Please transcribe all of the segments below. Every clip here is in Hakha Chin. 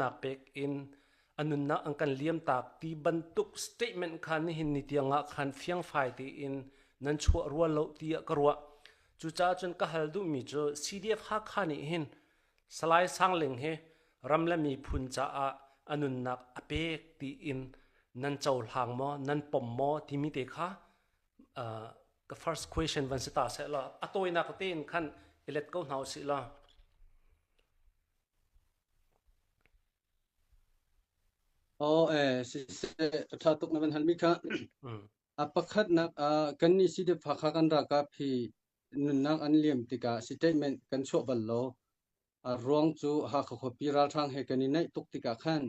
nunnak pek in a nunnak an kan liamtak ti bantuk statement kha nihin ni tiangah khan fiangfai tein nan chuah rual lo tiah ka ruah. Cucaah cun ka hal duhmi cu CDF Hakha nih hin Salai Sangling hi ram le miphun caah a nunnak a pek tiin nan cohlang maw, nan pom maw timi te kha uh, ka first question van si ta seh law a tawinak tein khan i let ko hna usih law. Oh eh siseh tha tuk na van hal mi kha Mm. a pakhatnak ah kan nih CDF Hakha kan ralkap hi nunnak an liam tikah statement kan chuah bal lo. A ruang cu Hakha khuapi ralhrang he kan i naih tuk tikah khan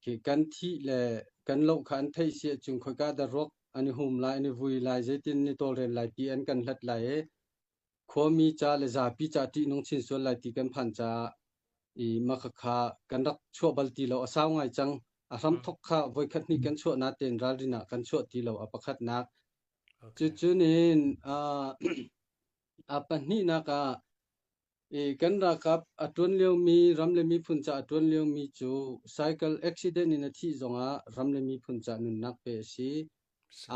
khi kan thih le kan loh kha an theih si ahcun khoika dah ruak an i hum lai, an i vui lai, zeitin an i tawlrel lai ti an kan hlat lai i khuami ca le zapi ca ṭihnung chin sual lai ti kan phan caah i makhakha kan rak chuah bal ti lo a sau ngai cang. A hramthok kha voikhat hnih kan chuah natein ralrin ah kan chuah ti lo a pakhatnak. Okay. Cucun in uh, a pahnihnak ah i kan ralkap a ṭuan liomi ram le miphun ca a ṭuan liomi cu cycle accident in a thih zongah ram le miphun ca nunnak pe a si.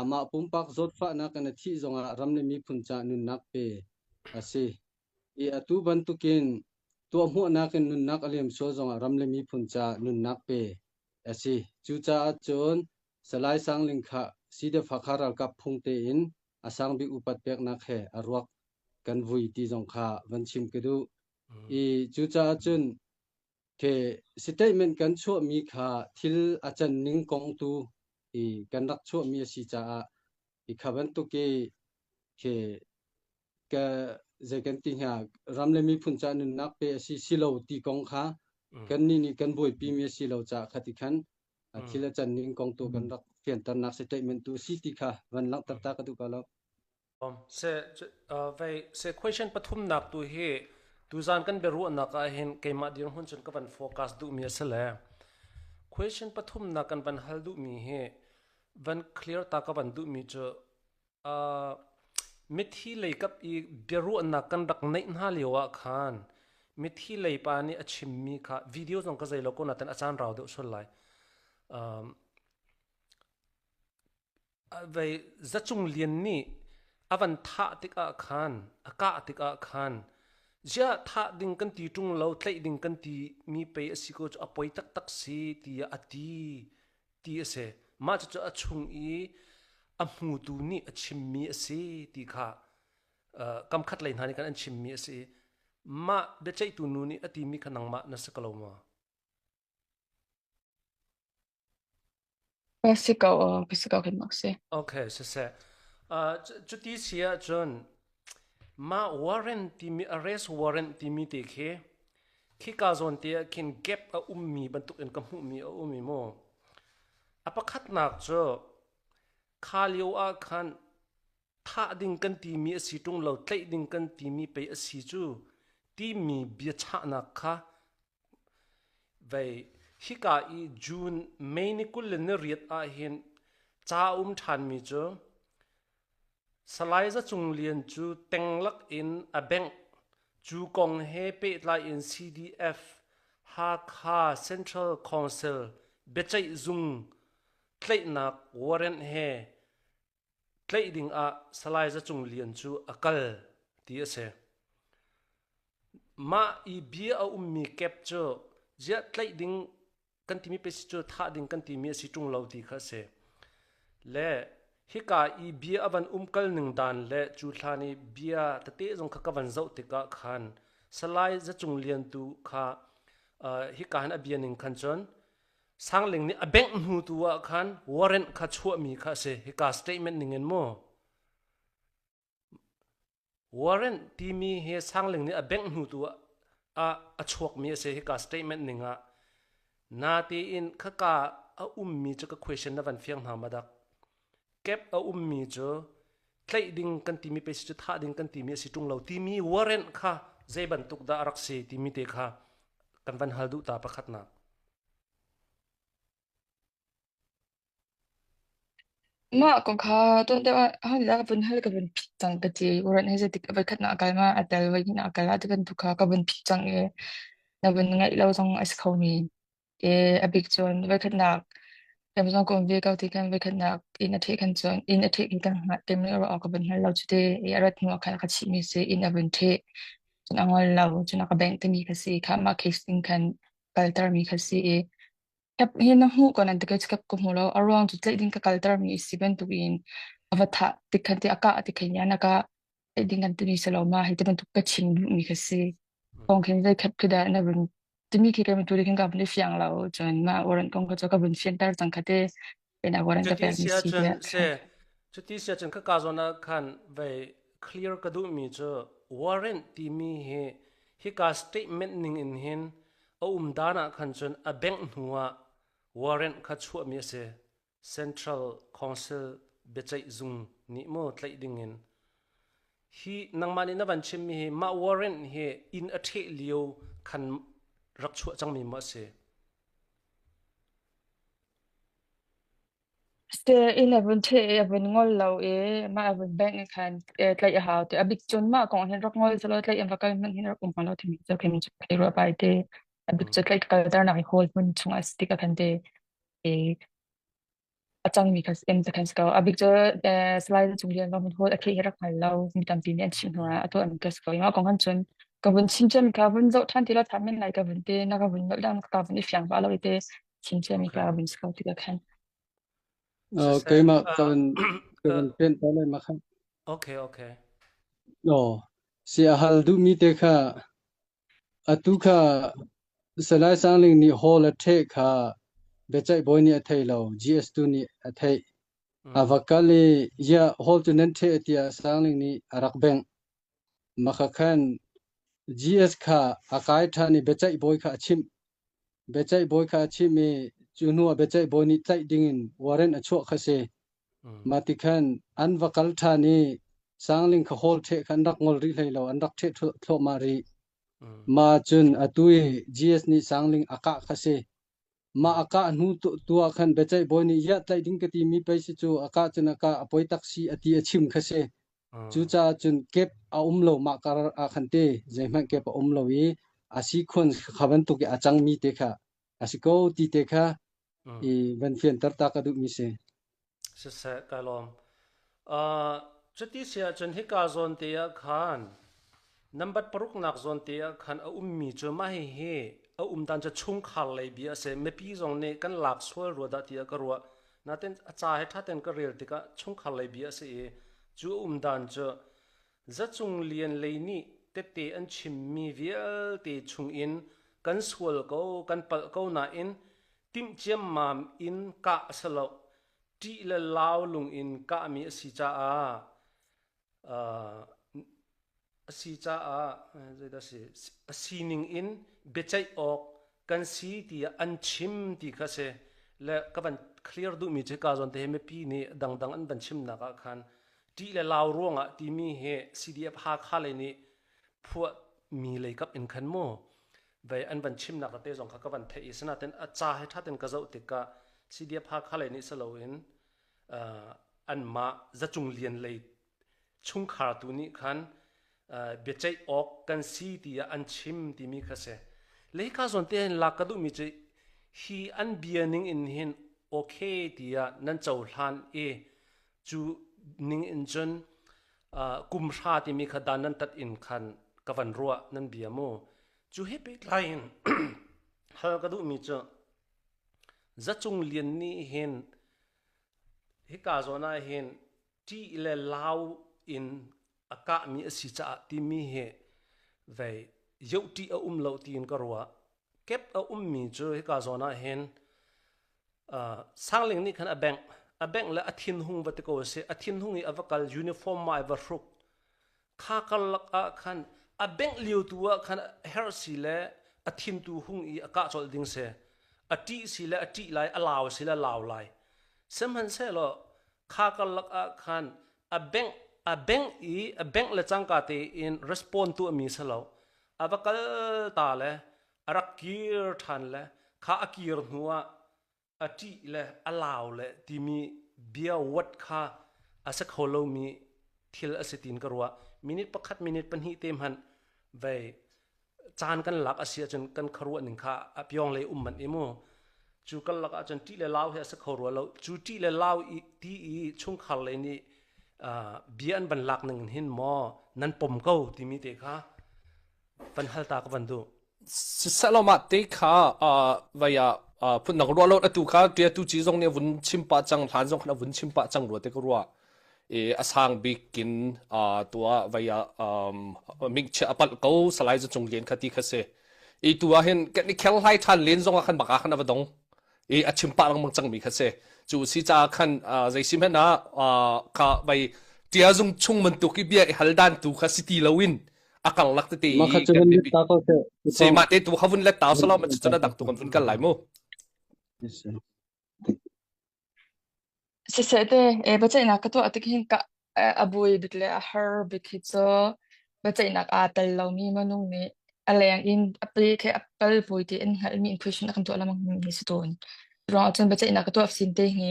Amah pumpak zawtfahnak in a thih zongah ram le miphun ca nunnak pe a si. I atu bantukin tuahhmuahnak in nunnak a liam sual zongah ram le miphun ca nunnak pe a si. Cucaah cun Salai Sang Ling kha CDF Hakha ralkap phung tein a sangbik upat peknak he a ruak kan vui ti zong kha van chim ka duh. I cucaah cun ke statement kan chuahmi kha thil a can ning kong tu i kan rak chuahmi a si caah i kha bantuk i ke ka zei kan ti hnga ram le miphun ca nunnak pe a si si lo ti kong kha kan nih nih kan buaipi mi a si lo caah khati khan thil a can ning kong tu kan rak fianternak statement tu si ti kha van langhter ta ka duh ko lo. Se vei se question pathumnak tu hi tuzan kan biaruahnak ah hin keimah dirhmun cun ka van focus duhmi a si le question pathumnak kan van hal duhmi hi van clear ta ka van duhmi cu Uh, mithi lei kap i biaruahnak kan rak neih hna lio ah khan mithi lei pa nih a chimmi kha video zong ka zei lo ko natin a caan rau deuh sual lai. Um, vei zacung lian nih a van thah tikah khan a kah tikah khan ziah thah ding kan ti ṭung lo tlaih ding kan ti mi pei a si ko cu a poi taktak si tiah a ti ti a si. Mah cucu a chung i a hmutu nih a chimmi a si ti kha kam khat lei hna nih khan an chimmi a si. Mah biaceihtu nu nih a timi kha nangmah na si ko lo maw? Ka si ko, ka si ko keimah si. Okay, siseh. Uh, cuti si ahcun mah warrant timi arrest warrant timi te khi khika zawn te ah khin gap a ummi bantuk in ka hmuhmi a um i mu. A pakhatnak cu kha lio ah khan thah ding kan timi a si ṭung lo tlaih ding kan timi pei a si cu timi biachahnak kha vei hika i June May ni 28 ah hin ca a um ṭhanmi cu Salai Za Cung Lian cu tenglak in a bengh. Cu kong he pehtlai in CDF Hakha Central Council biaceih zung tlaihnak warrant he tlaih ding ah Salai Za Cung Lian cu a kal ti a si. Mah i bia a ummi kep cu ziah tlaih ding kan timi pe si cu thah ding kan timi a si ṭung lo ti kha a si. Le hika i bia a van umkal ning dan le cu hlan i bia tete zong kha ka van zoh tikah khan Salai Zacung Lian tu kha uh, hika han a bia ning khan cun Sangling nih a bengh hnu tu ah khan warrant kha chuahmi kha a si hika statement ning in mu Warrant timi hi Sangling nih a bengh hnu tu ah a chuakmi a si. Hika statement ning ah natein khaka a ummi cu ka question na van fiang hna ma dak. Kep a ummi cu tlaih ding kan timi pe si cu thah ding kan timi a si ṭung lo timi warrant kha zei bantuk dah a rak si timi te kha kan van hal duh ta pakhatnak. Mah kong kha tuan deuh ah ahodah ka vun hal ka vun phit cang ka ti. Warrant hi zeitik voikhat na kal ma a tel voihnih na kal ah ti bantuk kha ka vun phit cang i na vun ngaih lo zong a si kho men. I a bik cun voikhatnak kan zong ka um ve ko ti khan voikhatnak inn a ṭheh khan cun inn a ṭheh khi kan hngalh tim ruah awk ka vun hngal lo cu ti i a rat hnu ah khan a ka chihmi si inn a vun ṭheh cun a ngol lo cun a ka bengh timi kha si kha mah case ding khan kaltermi kha si i Kep hi na hmuh ko nan ti kei cu kep ka hmu lo. A ruang cu tlaih ding ka kaltermi a si bantukin a va thah tik khan ti a kah ti khan yan a kah tlaih ding kan timi si lo ma hi ti bantuk ka chim duhmi kha si. Kong khin zei khat khi dah na vun timi khi kei tu khin ka vun i fiang lo cun mah warrant kong kha cu ka vun fianter cang kha te pin a warrant ka Cuti pekmi si si ahcun tiah se cuti si ahcun khaka zawn ah khan vei clear ka duhmi cu warrant timi hi hika statement ning in hin a um dan ah khan cun a bengh hnu ah warrant kha chuahmi a si. Central Council biaceih zung nih maw tlaih ding in hi nangmah nih na van chimmi hi mah warrant hi inn a ṭheh lio khan rak chuah cangmi maw a si? Inn a vun ṭheh i a vun ngol lo i mah a vun bengh i khan tlaih a hau ti. A bik cun mah kong hin rak ngol selaw tlaih an va kal hmanh hin rak um hnga lo timi cu khin cu thei rua pai te. A bik cu tlaih ka kalternak hi hawl hmun chungah a si tik ah khan te i a cangmi kha em te khan si ko. A bik cu Salai Cung Lian Vang hawl a theih hi rak hngal lo. Mi tampi nih an chimh hnu ah a tuah mi ka si ko. Mah kong han cun ka vun chim ciami kha vun zoh ṭhan ti law ṭha men lai ka vun ti. Na ka vun nolh dang ka vun i fiang vah lo i te chim ciami Okay. ka vun si ko ti ka khan. Siseh, Keimah ka van ka van pen ta lai ma kha. Okay, okay. Oh, si a hal duhmi te kha atu kha Salai Sangling nih hall a ṭheh kha biaceih bawi nih a thei lo, GS2 nih a theih. A va kal i yeah, hall cu nan ṭheh tiah Sangling nih a rak bengh. Maka khan GS kha a kai ṭhan i biaceih bawi kha a chimh. Biaceih bawi kha a chimh i cu hnu ah biaceih bawi nih tlaih dingin warrant a chuah kha si. Mah ti khan an va kal ṭhan i Sangling kha hall ṭheh kha an rak ngol rih hlei lo, an rak ṭheh thluahmah rih. Mah cun atu i GS nih Sangling a kah kha si. Mah a kah hnu tu ah khan biaceih bawi nih iah tlaih ding ka timi pei si cu a kah cun a kah a poi tak si a ti a chim kha si. Cucaah cun kep a um lo mah kar ah khan te zeihmanh kep a um lo i a si khun kha bantuk i a cangmi te kha a si ko ti te kha i van fianter ta ka duhmi si. Siseh, ka lawm. Uh, cuti si ahcun hika zawn te ah khan number paruknak zawn te ah khan a ummi cu mah hihi a um dan cu chungkhar lei bia a si. Mipi zong nih kan lak sual rua dah tiah ka ruah. Natin a ca he ṭha tein ka rel tikah chungkhar lei bia a si i cu a um dan cu Zacung Lian lei nih tette an chimmi vialte chungin kan sual ko, kan palh ko nain timh ciammam in kah a si lo. Ṭih le lau lung in kahmi a si caah a si caah zeidah si a sining in biaceih awk kan si tiah an chim ti kha si le ka van clear duhmi cu ka zawn te hi mipi nih dangdang an van chimnak ah khan ṭih le lau ruangah timi hi CDF Hakha lei nih phuahmi lei kap in khan mu vei an van chimnak te zong kha ka van theih i sinain a ca he ṭha tein ka zoh tikah CDF Hakha lei nih si loin anmah zacung lian lei chungkhar tu nih khan biaceih awk kan si tiah an chim timi kha si. Leika zawn te hin lak ka duhmi cu hi an bia ning in hin okay tiah nan cohlan i cu ning in cun kum hra timi kha dan nan tat in khan ka van ruah nan bia mu. Cu he pehtlai in hal ka duhmi cu Zacung Lian nih hin hika zawn ah hin ṭih le lau in a kahmi a si caah timi hi vei yohṭih a um lo tiin ka ruah. Kep a ummi cu hika zawn ah hin Sangling nih khan a bengh. A bengh le a thinhung va ti ko a si. A thinhung i a va kal uniform ma ai va hruk. Kha karlak ah khan a bengh lio tu ah khan herh si le a thin tu hung i a kah colh ding si. A ṭih si le a ṭih lai, a lau si le a lau lai. Sihmanhsehlaw kha karlak ah khan a bengh a bengh i a bengh le cangka tein respond tuahmi si lo. A va kal ta le a rak kir ṭhan le kha a kir hnu ah a ṭih le a lau le timi bia wat kha a si kho lomi thil a si tiin ka ruah. Minute pakhat minute pahnih te hmanh vei caan kan lak a si ahcun kan khuaruah ning kha a pyawng lei um manh i mu. Cu karlak ahcun ṭih le lau hi a si kho rua lo. Cu ṭih le lau i ti i chungkhar lei nih uh, bia an van lak ning hin maw nan pom ko timi te kha van hal ta ka van duh. Siseh mah te kha uh, vai ah uh, phundang ruah lo atu kha tia tu ci zong nih a vun chim pah cang hlan zong khan a vun chim pah cang rua te ka ruah i a sang bik in uh, tua vai ah um, mingchia a palh ko salai zu cung lian kha ti kha si i tu ah hin kan i khel hlai ṭhan len zong ah khan baka khan a va dong i a chim pah lengmang cangmi kha si cu si caah khan zei si hmanh ah kha vai tia zung chung bantuk i bia i hal dan tu kha si ti loin a karlak tete Mah i kha cu kan van let biapi ta ko seh. se mah te tu kha vun let ta salo ma cun a dang tu kan vun kal lai mu. Siseh te, biaceihnak ka tuah tik hin ka a buai bik le a har bik hi cu biaceihnak aa tel lomi minung nih a leng in a pe khi a pal pui ti in hngalhmi in phuisun a kan tuah lengmang mi si tawn. Ruang ahcun biaceihnak ka tuah sin te hi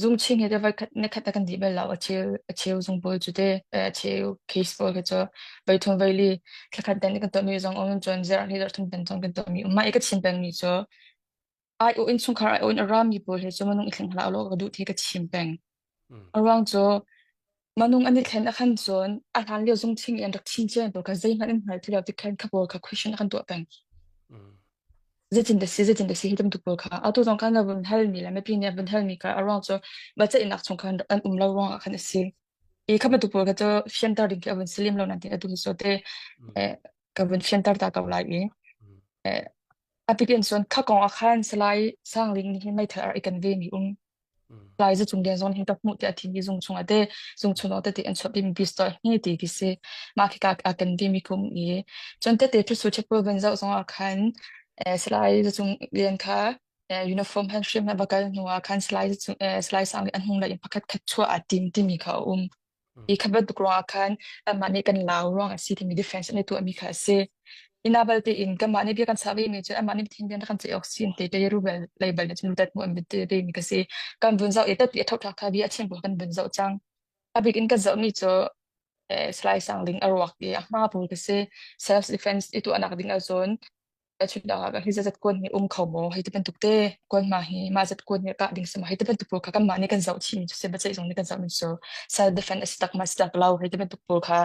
zung ching hi te voikhat nikhat a kan dih bal lo a cheu a cheu zung pawl cu te a cheu case pawl khi cu voithum voili thlakhat dan kan tuahmi zong um cun zarh hnih zarh thum dan zong kan tuahmi um. Mah i ka chim pengmi cu Aiawh innchungkhar aiawh in a rami pawl he cu minung i thleng hlah ulaw ka duh ti ka chim peng. A ruang cu minung an i thlen a khan cun a hlan lio zungthing i an rak thim cia pawl kha zeihmanh an hngal ti lo ti khan kha pawl kha question a kan tuah peng. Zeitin dah si, zeitin dah si hi bantuk pawl kha. Atu zong khan na vun halmi le mipi nih an vun halmi kha a ruang cu biaceihnak chung khan an um lo ruangah khan a si. I kha bantuk pawl kha cu fianter ding khi a vun si lem lo nan ti atu hi so te ka vun fianter ta ko lai i A pikin cun kha kong ah khan Salai Sang Ling nih hin meithal a rak i ken ve mi um. Lai zacung lian zong hin ka hmuh tiah a thimi zung chungah te zung chung lawng tete an chuahpi mi pistol hi ti khi si. Mah khi ka a ken ve mi kum i cun tete thusu chekpawl van zoh zong ah khan eh, Salai zacung lian kha eh, uniform han hriam han va kal hnu ah khan Salai zacung eh, Salai Sang Ling an hung lei in pakhat khat chuah aa tim timi kha a um. Hi kha bantuk ruangah khan kanmah nih kan lau ruang a si timi defense an i tuahmi kha a si. Ina balte in kanmah nih bia kan chah vemi cu anmah nih Pathian bia kan ceih awk si te te rubel leibel nih cun lutat mu an te vemi ka si. Kan vun zoh i tatpi a thotha kha bia a chim kan vun zoh cang. A bik in kan zohmi cu eh, Salai Sang Ling a ruak i a hma pawl ka si. Self defense i tuahnak ding ahcun Tahchunhnak ah hi zat kuan hi um kho maw hei ti bantuk te kuan ma hi mah zat kuan nih kah ding si maw hei ti bantuk pawl kha kanmah nih kan zoh chih mi cu si biaceih zung nih kan zoh mi cu self defense a si tak ma si tak lo hei ti bantuk pawl kha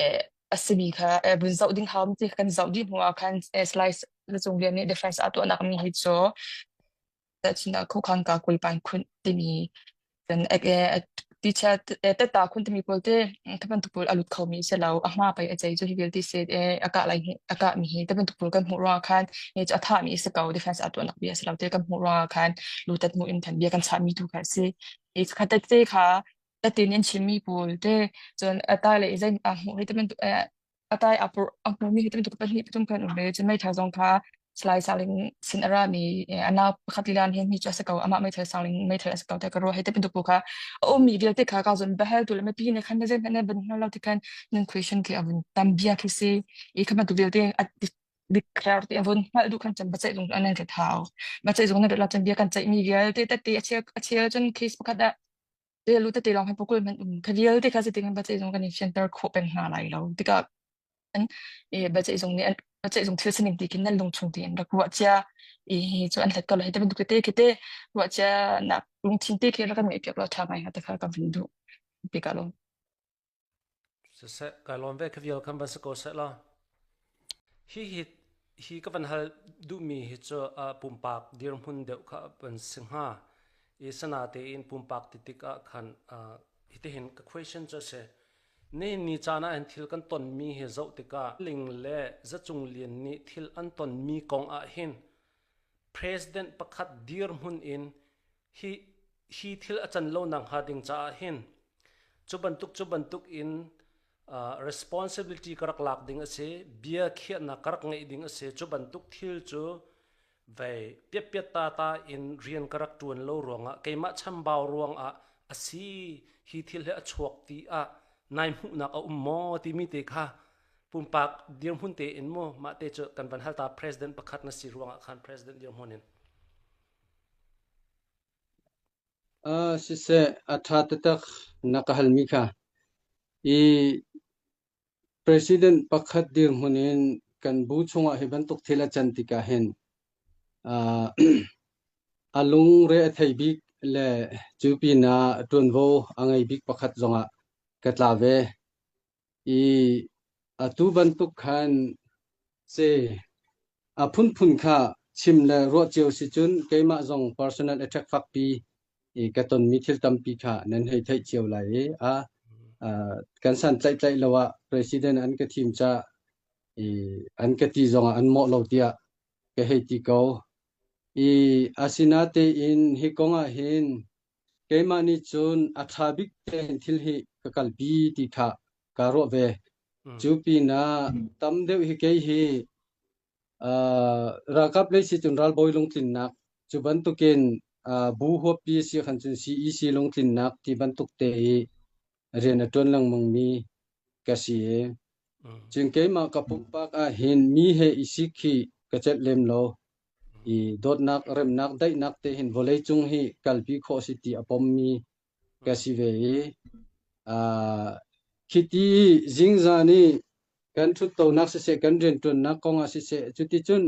eh, a simi kha eh, vun zoh ding hau ti kan zoh dih hnu ah khan eh, slice cung lian nih defense a tuahnak mi hi cu Tahchunhnak khuakhan ka kuipan khunh timi cun teacher tetta khun timi pawl te khi bantuk pawl a lut khomi si lo a hma pei a cei cu hi vialte si a kah lai a kah mi hi te bantuk pawl kan hmuh ruangah khan hi cu a thahmi si ko defense a tuahnak bia si lo te kan hmuh ruangah khan lutat mu in khan bia kan chahmi tu kha a si i kha tette kha tatin in chimmi pawl te cun a tai le zei a hmuh hi te bantuk a tai a purh a hmumi hi bantuk pahnih pathum khan um ve cun meithal zong kha Salai Saling sin a rami a nau pakhat lilan hin hi cu a si ko amah meithal Saling meithal a si ko te ka ruah hei te bantuk pawl kha a ummi vialte kha ka zon bahel tu le mipi ne khan zei hmanh ban hngal lo ti khan nan question khi a vun tam bia khi si i kha bantuk vialte a declare ti a vun hngalh duh khan cun baceih zung an rat hau baceih zung nan rat lo cun bia kan ceih mi vialte tete a chel a chel cun case pakhat ah te lu tete lawng hi pukul hmanh um kha vialte kha zeitin kan baceih zung kan i fianter khawh peng hna lai lo tikah an i baceih zung nih an baceih zung thil sining ti khin nan lung chung tein rak ruah cia i hi cu an hlat ko lai hi te bantuk tete khi te ruah cia nak lungthin te khi rak kan ngeih piak lo tha ngai hnga te kha ka vun duh tikah lawm Siseh, kai lawm ve kha vial khan van si ko seh la. Hi hi hi ka van hal duhmi hi cu uh, pumpak dirhmun deuh kha van si hnga. I sana tein pumpak ti tik ah khan uh, hitihin ka question cu a si. Ni ni caan ah hin thil kan tonmi hi zoh tikah Ling le Zacung Lian nih thil an tonmi kong ah hin president pakhat dirhmun in hi hi thil a can lo nak hnga ding caah hin cu bantuk cu bantuk in uh, responsibility ka rak lak ding a si bia khiahnak ka rak ngeih ding a si cu bantuk thil cu vei piatpiat ta ta in rian ka rak ṭuan lo ruangah keimah chambau ruangah a si hi thil hi a chuak ti ah nai hmuhnak a um maw timi te kha pumpak dirhmun te in mu mah te cu kan van hal ta president pakhat na si ruangah khan president dirhmun in Uh, siseh, a ṭha taktak na ka halmi kha. I president pakhat dirhmun in kan bu chungah hi bantuk thil a can tikah hin uh, A lungre a thei bik le cu pinah ṭuanvo a ngei bik pakhat zongah ka tla ve. I atu bantuk khan si a phunphun kha chim le ruah cio si cun keimah zong personal attack fakpi i ka tonmi thil tampi kha nan hei theih cio lai i a kan san tlaih tlaih lo ah president an ka thim ca i an ka ti zongah an mawh lo tiah ka hei ti ko. I asinatein hi kong ah hin keimah nih cun a ṭha bik tein thil hi ka kalpi ti kha kaa ruah ve. Cu pinah tam deuh hi kei hi uh, ralkap lei si cun ralbawi lungtlinnak cu bantukin uh, bu huappi si khan cun CEC lungtlinnak ti bantuk te i rian a ṭuan lengmangmi ka si i cun keimah ka pumpak ah hin mi he i sik hi ka celh lem lo. I dawtnak, remnak, daihnak te hin vawleicung hi kalpi khawh si ti a pommi ka si ve i uh, khiti zingzan i kan ṭhuttonak siseh kan rianṭuannak kong ah siseh cuticun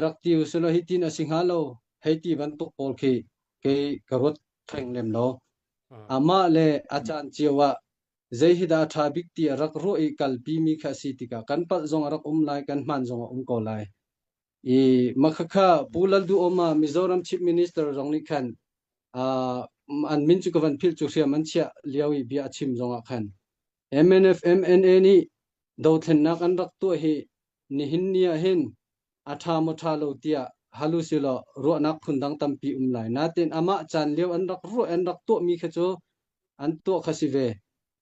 rak ti usulaw hitin a si hnga lo hei ti bantuk pawl khi kei ka ruat theng lem lo. Amah le a caan cio ah zei hi dah a ṭha bik ti a rak ruah i kalpimi kha a si tikah kan palh zong a rak um lai, kan hmaan zong a um ko lai. I makhakha Pu Lalduhoma Mizoram Chief Minister zong nih khan uh, an min cu ka van philh cu hriam an chiah lio i bia a chim zong ah khan MNF MNA nih dothlennak an rak tuah hi nihin ni ah hin a ṭha maw ṭha lo tiah hal usilaw ruahnak phundang tampi um lai. Natin amah caan lio an rak ruah an rak tuahmi kha cu an tuah kha si ve.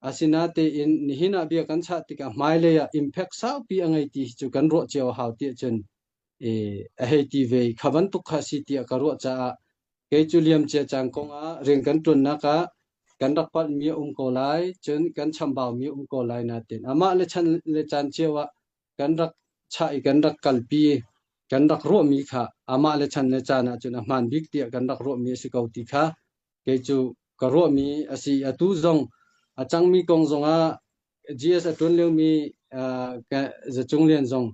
Asinatein nihin ah bia kan chah tikah hmailei ah impact saupi a ngei ti hi cu kan ruah cio a hau tiah cun e, a hei ti ve i kha bantuk kha si tiah ka ruah caah kei cu liamcia caan kong ah rian kan ṭuannak ah kan rak palhmi a um ko lai cun kan chambaumi a um ko lai natin amah le chan le caan cio ah kan rak chah i kan rak kalpi kan rak ruahmi kha amah le chan le caan ahcun a hmaan bik tiah kan rak ruahmi a si ko ti kha kei cu ka ruahmi a si. Atu zong a cangmi kong zongah GS a ṭuan liomi Zacung Lian zong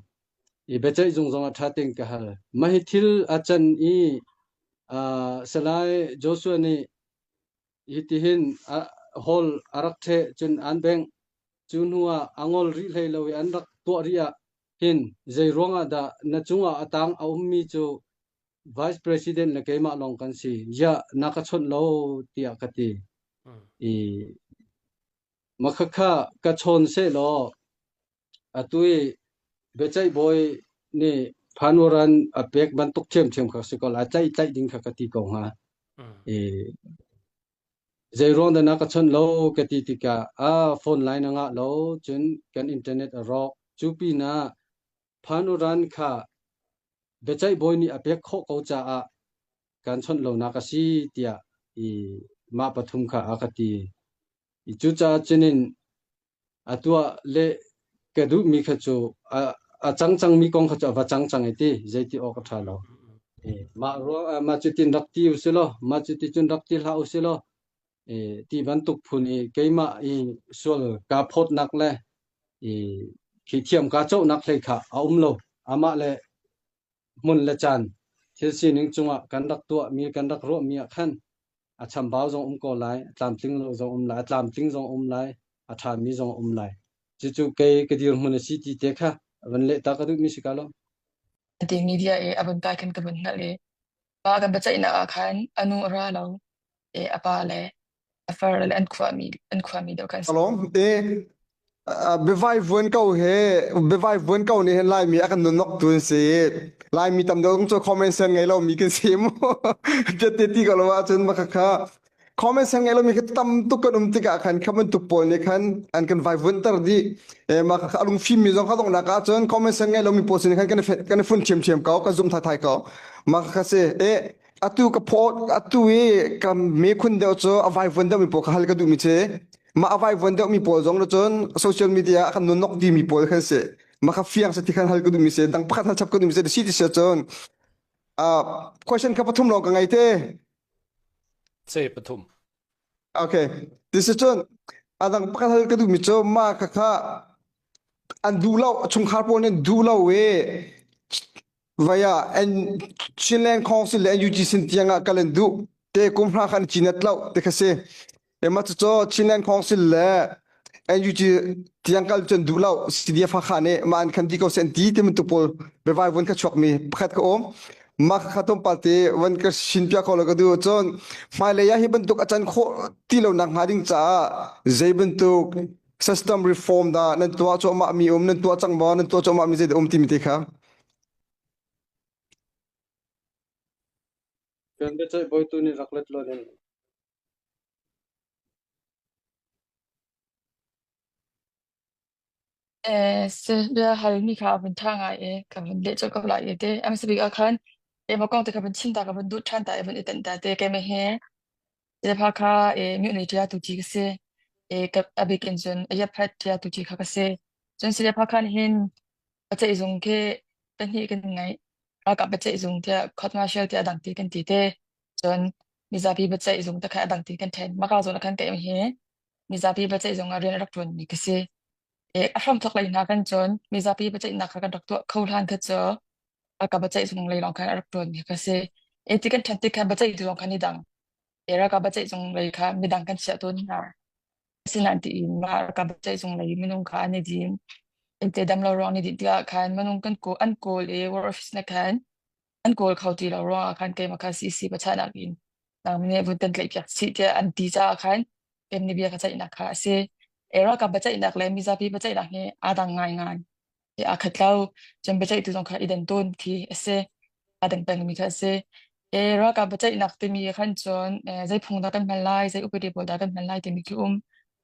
i biaceih zung zongah ṭha tein ka hal. Mah hi thil a can i Salai Joshua nih hitihin hall a rak ṭheh cun an bengh. Cu hnu ah a ngol rih hlei lo i an rak tuah rih ah hin zei ruangah dah na cungah a tang a ummi cu Vice President le keimah lawng kan si. Ziah na ka chawnh lo tiah ka ti. I makhakha ka chawn sehlaw atu i biaceih bawi nih phanuran a pek bantuk ṭhiamṭhiam kha si ko lai. Tlaih tlaih ding kha ka ti ko hnga. I Zei ruang dah na ka chawnh lo ka ti tikah ah phone line a ngah lo cun kan internet a rawk. Cu pinah phanuran kha biaceih bawi nih a pek khawh ko caah kan chawnh lonak a si tiah i mah pathum kha a ka ti. I cucaah cunin a tuah le ka duhmi kha cu a, a cang cangmi kong kha cu a va cang cang i ti zeiti awk a ṭha lo. Mah ruang ah mah cutin rak ti u si law, mah cuti cun rak ti hlah u si law, e, ti bantuk phun i keimah i sual kaa phawtnak le i khi thiam kaa cohnak hlei kha a um lo. Amah le hmun le caan thil sining cungah kan rak tuahmi kan rak ruahmi ah khan a chambau zong um ko lai, a tlamtling lo zong um lai, a tlamtling zong um lai, a ṭhami zong um lai. Cucu kei ka dirhmun a si ti te kha van leh ta ka duhmi si ka lo. Ti media i a vun kai khan ka vun hngalh i pa kan biaceihnak ah khan a nu a ra lo i a pa le a far le an khuami an khuami deuh khan Alawm te biavai vuan ko he biavai vuan ko nih hin Laimi a kan nunok tu an si. Laimi tam deuh cu comment sen ngei lo mi kan si mu. Piat te ti ko lo ahcun maka kha comment sen ngei lo mi kha tam tuk kan um tikah khan kha bantuk pawl nih khan an kan vai vuan ter dih. E mah kha a lungfim mi zong kha donghnak ahcun comment sen ngei lo mi pawl sin khan kan kan i fun ṭhiamṭhiam ko kan zum thai thai ko. Mah kha si e atu ka phaw atu i ka me khun deuh cu a vai vuan deuh mi pawl kha hal ka duh mi ci mah a vai vuan deuh mi pawl zong cun social media ah kan nunok di mi pawl khan si mah kha fiang se ti khan hal ka duh mi si dang pakhat hal chap ka duh mi si si ti si cun question kha pathum lawng ka ngei te Ce pathum okay this is cun adang pakhat hal ka duh mi cu ma kha kha an duh lo chungkhar pawl nih duh lo i. Vaya Chinland Council le NUG sin tiang ah kal an duh te kum hra khan chin at lo te kha si. Ema cu Chinland Council le NUG tiang kal cun duh lo CDF Hakha nih ma an khan di ko sen ti ti bantuk pawl biavai vun kha chuak mi pakhat ka um. Ma kha tom palte van ka shin pia ko lo ka du cun hmailei ah hi bantuk a can khawh ti lo nak hnga ding caah zei bantuk system reform dah nan tuah cuahmah mi um nan tuah cang maw nan tuah cuahmah mi zei dah um timi te kha Kan biaceih bawitu nih rak let law ning. Eh, se bia halmi kha a vun ṭha ngai i ka vun leh colh ko lai i te. A hmasa bik ah khan eh, kong te kha vun chim ta ka vun duh ṭhan ta i vun i tenh ta te keimah he Zepa kha eh, miohne ṭia tu ci ka si. Eh, ka a bik in cun a yaphat ṭia tu ci kha ka si. Cun Silepa khan hin biaceihzung khi pahnih kan ngeih. Ralkap biaceihzung tiah court martial tiah a dang ti kan ti te. Cun mizapi biaceihzung te kha a dang ti kan ṭhen. Maka zawn ah khan keimah hi mizapi biaceihzung ah rian a rak ṭuanmi ka si. Eh, a hramthawk lei hna kan cun mizapi biaceihnak kha kan rak tuah kho hlan kha cu ralkap biaceihzung lei lawng khan a rak ṭuanmi ka si. Eh, ti kan ṭhen tik khan biaceihtu zong khan i dang. Eh, ralkap biaceihzung lei kha midang kan chiah tawn hna. Asinain tiin mah ralkap biaceihzung lei minung kha an i din. Innte dam lo ruang an i dinh tikah khan minung kan kawl an kawl i war office na khan an kawl kho ti lo ruangah khan keimah kha CC pachahnak in nang nih vun kan tlaihpiak chih tiah an ti caah khan kan nih bia ka ceihnak kha a si. E ralkap biaceihnak le mizapi biaceihnak hi aa dang ngaingai. I aa khat lo. Cun biaceihtu zong kha i dan tawn khi a si. Aa dang pengmi kha a si. E ralkap biaceihnak timi khan cun e, zei phung dah kan hman lai, zei upadi pawl dah kan hman lai timi khi um.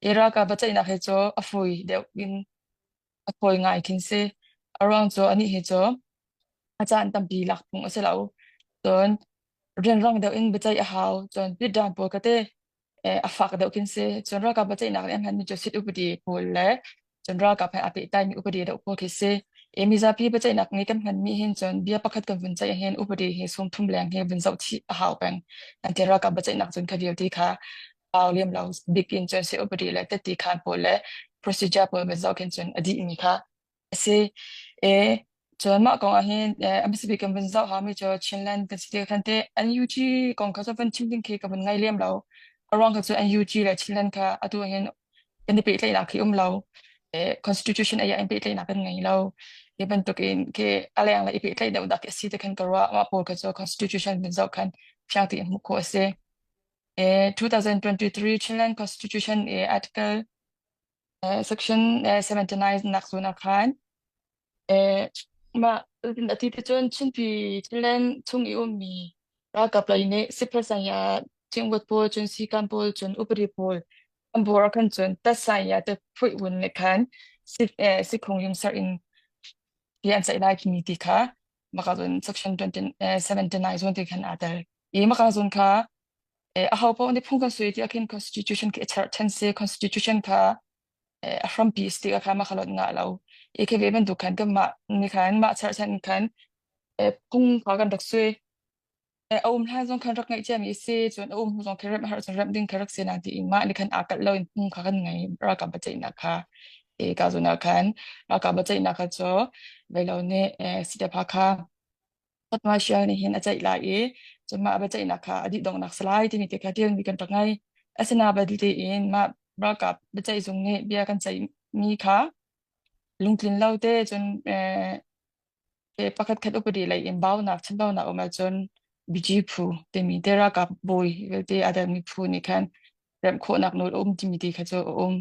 E ralkap biaceihnak hi cu a fawi deuh in a fawi ngai khin si. A ruang cu anih hi cu a caan tampi lak phung a si lo. Cun rianrang deuh in biaceih a hau. Cun pitdan pawl ka te a fak deuh khin si. Cun ralkap biaceihnak nih a hmanmi cu sit upadi pawl le cun ralkap he aa pehtlaimi upadi deuh pawl khi si. E mizapi biaceihnak nih kan hmanmi hin cun bia pakhat kan vun ceih hin upadi hi sungthum leng hi vun zoh chih a hau peng. An ti ralkap biaceihnak cun kha vialte kha au liam lo bik in cun si upadi le teti khan pawl le procedure pawl vun zoh khin cun a dihmi kha a si. E cun mah kong ah hin a hmasa bik kan vun zoh hami cu Chinland kan si ti khan te NUG kong kha cu vun chim ding khi ka vun ngai lem lo. A ruang kha cu NUG le Chinland kha atu hin kan i pehtlaihnak khi um lo. E constitution ai ah in pehtlaihnak kan ngei lo. Hi bantuk in khi a leng le i pehtlaih deuh dak a si ti khan ka ruah. Mah pawl kha cu constitution vun zoh khan fiang tein hmuh khawh a si. E 2023 Chinland Constitution e article Section 79 nak zawn ah khan mah ati ti cun Chinpi Thailand chung i ummi ralkap lei nih sipasaya cingvat pawl cun sikan pawl cun upadi pawl an bor ah khan cun tasaya te phuih vun nih khan sikhung yungsar in ti an ceih lai timi ti kha maka cun section 20, 79 zawn ti khan aa tel i maka zawn kha aho paoh nih phung kan sui ti ahkhin constitution khi a cherhchan si constitution kha a hrampi si tikah khan mah kha lot ngah lo i khi ve bantuk khan kanmah nih khan mah cherhchan khan phung kha kan rak sui a um hlan zong khan rak ngeih ciami si cun a um hnu zong khan remh har cun remh ding kha rak si na tiin mah nih khan aa kalh lo in phung kha kan ngei ralkap biaceihnak kha i ka zun ah khan ralkap biaceihnak kha cu velo nih sitepha kha Fatma nih hin a ceih lai i cun mah biaceihnak kha a dih donghnak si lai timi te kha ṭialmi kan rak ngei. Asinain belte in mah ralkap biaceih zung nih bia kan ceihmi kha lungtlin lo te cun eh, pakhat khat upadi lei in baunak chambaunak um ahcun BG phu timi te ralkap bawi vialte a telmi phu nih khan remh khawhnak nawl a um timi ti kha cu a um.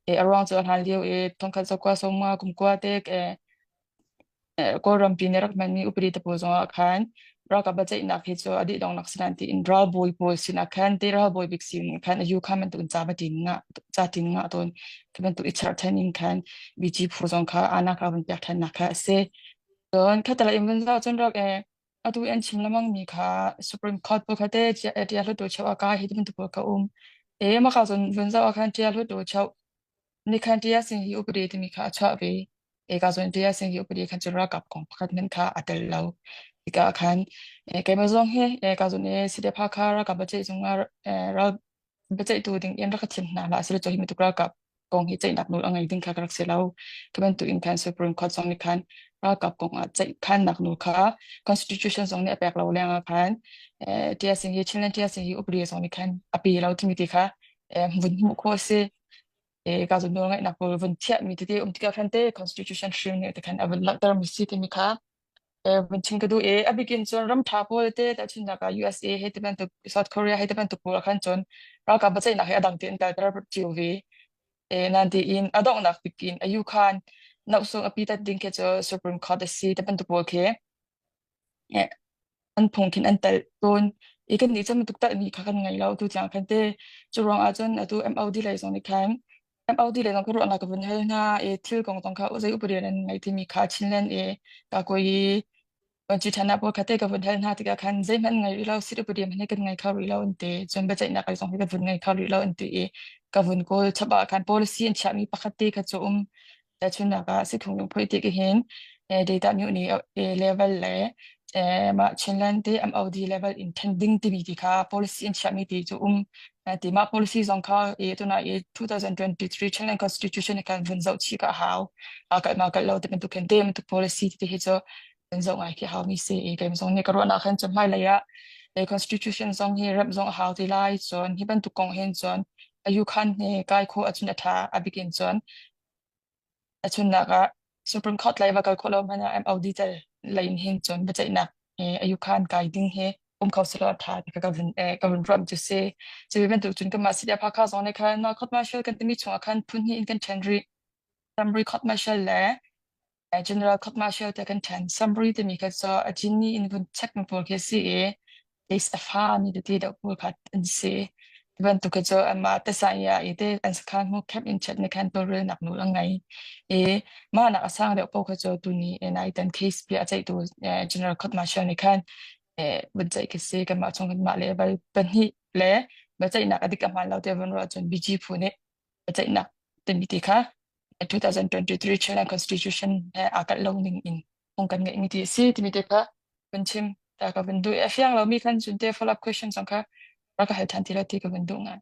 E, a ruang cu a hlan lio i thongkhat zakua sawmnga kumkua te eh, Kawlrampi nih rak hmanmi upadi te pawl zongah khan ralkap biaceihnak hi cu a dih donghnak si nain tiin ralbawi pawl sinah khan te ralbawi bik sin khan a yu kha bantuk in ca va tin ngah ca tin ngah tawn khi bantuk i cherhchan in khan BG phu zong kha ana kha vun pek ṭhannak kha a si. Cun khatalei in vun zoh cun rak e atu an chim lengmang mi kha Supreme Court pawl kha te ṭia hluttaw cheu ah ka hi ti bantuk pawl kha um. E mah ka cun vun zoh ah khan ṭia hluttaw cheu Nikhan ṭia sing hi upadi timi kha a chuah ve. Eka zawn ṭia sing hi upadi khan cun ralkap kong pakhat hmanh kha a tel lo. Hika ah khan keimah zong hi eka zawn i CDF Hakha ralkap biaceih zung ah ral biaceihtu ding in rak ka thim hna hlah sile cu hi bantuk ralkap kong hi ceihnak nawl a ngei ding kha ka rak si lo. Khi bantuk in khan Supreme Court zong nih khan Ralkap kong ah ceihkhannak nawl kha constitution zong nih a pek lo leng ah khan TSC hi Chinland TSC hi upadi zong nih khan a pe lo timi ti kha vun hmuh khawh a si. Ka cu nawlngeihnak pawl vun thiahmi tete um tikah khan te constitution hrim nih te khan a vun langhter mi si timi kha vun chim ka duh i a bikin cun ram ṭha pawl te tahchunhnak ah USA he ti bantuk South Korea he ti bantuk pawl ah khan cun ralkap biaceihnak hi a dang tein kalter cio ve. Nan tiin a donghnak bik in a khan nohsung a pitat ding khi cu Supreme Court a si ti bantuk pawl khi an phung khin an telh tawn. I kannih cu bantuk telhmi kha kan ngei lo tu tiang khan te. Cu ruang ah cun atu MOD lei zong nih khan MOD lei zong ka ruahnak ka vun hal hna i thil kong zong kha zei upadi nan ngei timi kha Chinland i kakuai Vuanci ṭhan ah pawl kha te ka vun hal hna tikah khan zeihmanh ngei rih lo sit upadi hmanh hi kan ngei kho rih lo an ti. Cun biaceihnak lei zong hi kan vun ngei kho rih lo an ti i ka vun kawl chap ah khan policy an chiahmi pakhat te kha cu um. Tahchunhnak ah sikhung lungphoih ti ki hin data myu nih level le mah Chinland te MOD level in ṭhen ding timi ti kha policy an chiahmi ti cu um. Ti mah policy zong kha tuna i 2023 Chinland Constitution khan vun zoh chih ka hau. Kalh ma kalh lo ti bantuk khin te bantuk policy ti hi cu kan zoh ngai khi hau mi si i keim zong nih ka ruahnak khan cun hmailei ah constitution zong hi remh zong a hau ti lai cun hi bantuk kong hin cun ayu khan hi kai khawh ahcun a ṭha a bikin cun a chunnak ah Supreme Court lei va kal khawh lo hmanh ah MOD tel lei in hin cun biaceihnak ayu khan kai ding hi um kho selaw a ṭha ti ka vun ka vun ruah cu si. Cu bantuk cun kanmah CDF Hakha zong nih khan court martial kan timi chungah khan phun hnih in kan ṭhen rih. Summary court martial le General Court Martial te kan ṭhen. Summary timi kha cu a jini in vun check mi pawl khi a si i case a fa mi tete deuh pawl kha an si. Ti bantuk khi cu anmah tesai ah i te an sakhan hmu camp in chat nih khan tawlrelnak nawl an ngei. I mah nak a sang deuh pawl kha cu tuni nai tan case bia a ceihtu General Court Martial nih khan vun ceih khi si. Kanmah chung kan mah level pahnih le biaceihnak a dik a hmaan lo ti vun ruah cun BG phu nih biaceihnak timi ti kha 2023 Chinland Constitution he aa kalh lo ning in phung kan ngeihmi ti a si timi te kha kan chim ta ka van duh i a fiang lomi khan cun te follow up question zong kha rak ka hal than ti lo ti ka van duh ngai.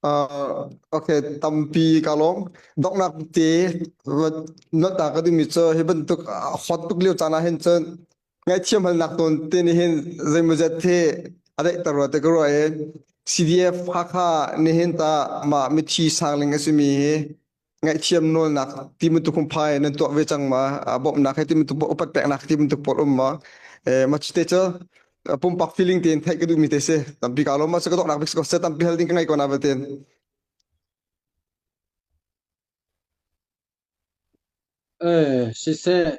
Uh, okay, tampi ka lawm. Donghnak te not ta ka duhmi cu hi bantuk hot tuk lio caan ah hin cun Ngaihthiam halnak tawn te nih hin zeimawzet hi a daihter rua te ka ruah i CDF Hakha nihin ta mah mithi sangling a simi hi ngaihthiam nawlnak ti bantuk phungphai nan tuah ve cang ma bawmhnak he ti bantuk upat peknak ti bantuk pawl um ma ma cu te cu pumpak feeling tein theih ka duhmi te si tampi ka lawm ma cu ka donghnak bik si ko se tampi hal ding ka ngei ko na batin Eh, siseh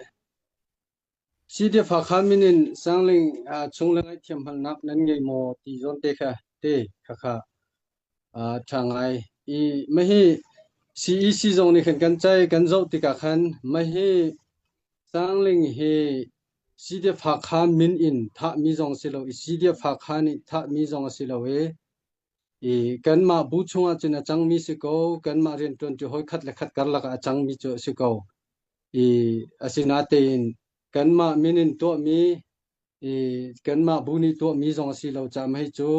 CDF Hakha min in Sangling chung le ngaihthiam halnak nan ngei maw ti zawn te kha te khakha ṭha ngai. I mahi CEC zong nih khan kan cai kan zoh tikah khan mahi Sangling hi CDF Hakha min in thahmi zong si lo i CDF Hakha nih thahmi zong a si lo i i kanmah bu chungah cun a cangmi si ko kanmah rianṭuanṭi hawi khat le khat karlak ah a cangmi cu a si ko. I asinatein kanmah min in tuahmi i kanmah bu nih tuahmi zong a si lo caah hei cu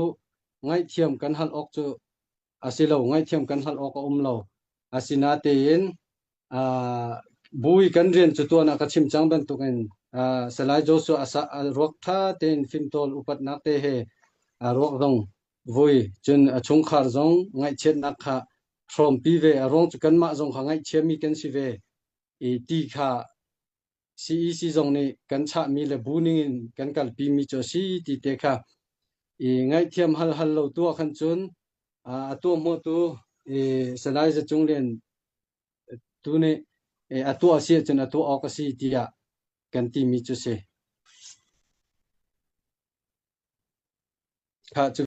ngaihthiam kan hal awk cu a si lo ngaihthiam kan hal awk a um lo asinatein uh, bu i kan rian cu tuan ah ka chim cang bantukin uh, Salai Joshua asa a ruak tha tein fimtawl upatnak te he a ruak zong vui cun a chungkhar zong ngaihchiatnak kha hrawmpi ve a ruang cu kanmah zong kha ngaihchiami kan si ve i ti kha CEC zong nih kan chahmi le bu ningin kan kalpimi cu a si ti te kha i ngaihthiam hal hal lo tu ah khan cun a tuahhmuhtu i Salai Za Cung Lian tu nih a tuah si ahcun a tuah awk a si tiah kan timi cu si. Kha cu.